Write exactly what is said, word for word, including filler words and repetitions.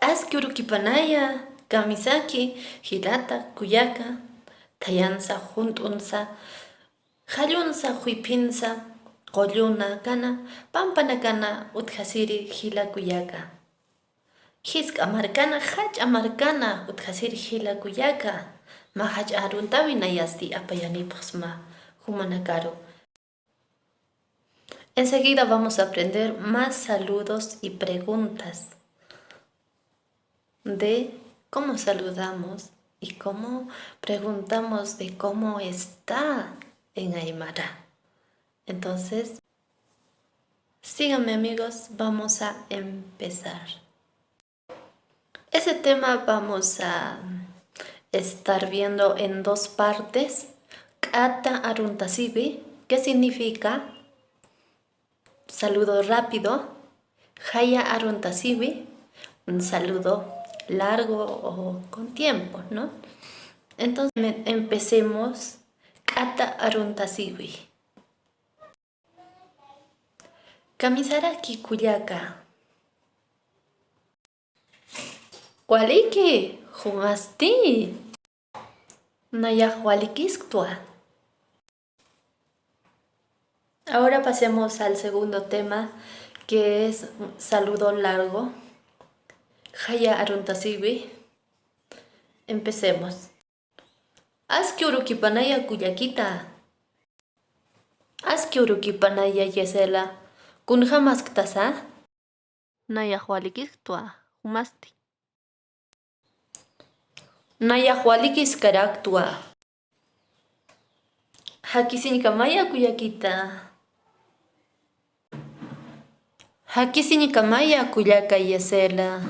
Aski urukipanaya, kamisaki, jilata, kuyaka, thayansa, junt'unsa, jallunsa, juyphinsa, qullunakana, pampanakana utjasiri jila kuyaka. Jisk'a markana, jach'a markana utjasiri jila kuyaka. Mä jach'a aruntäwi nayasti apayanipxsma jumanakaru. Enseguida vamos a aprender más saludos y preguntas de cómo saludamos y cómo preguntamos de cómo está en aymara. Entonces, síganme, amigos, vamos a empezar. Ese tema vamos a estar viendo en dos partes. K'ata aruntasiwi, ¿qué significa? Saludo rápido. Jaya aruntasiwi, un saludo largo o con tiempo, ¿no? Entonces, me- empecemos. K'ata aruntasiwi. Kamisaraki kullaka. Waliki, jumasti. Nayax walikisktwa. Ahora pasemos al segundo tema, que es saludo largo. Jaya aruntasiwi. Empecemos. Aski urukipanaya kullakita. Aski urukipanaya Yesela. Kunjamasktasa? Nayax walikisktwa, jumasti. Nayax walikiskaraktwa. Jakisiñkamaya kullakita. Jakisiñkamaya kullaka Yesela.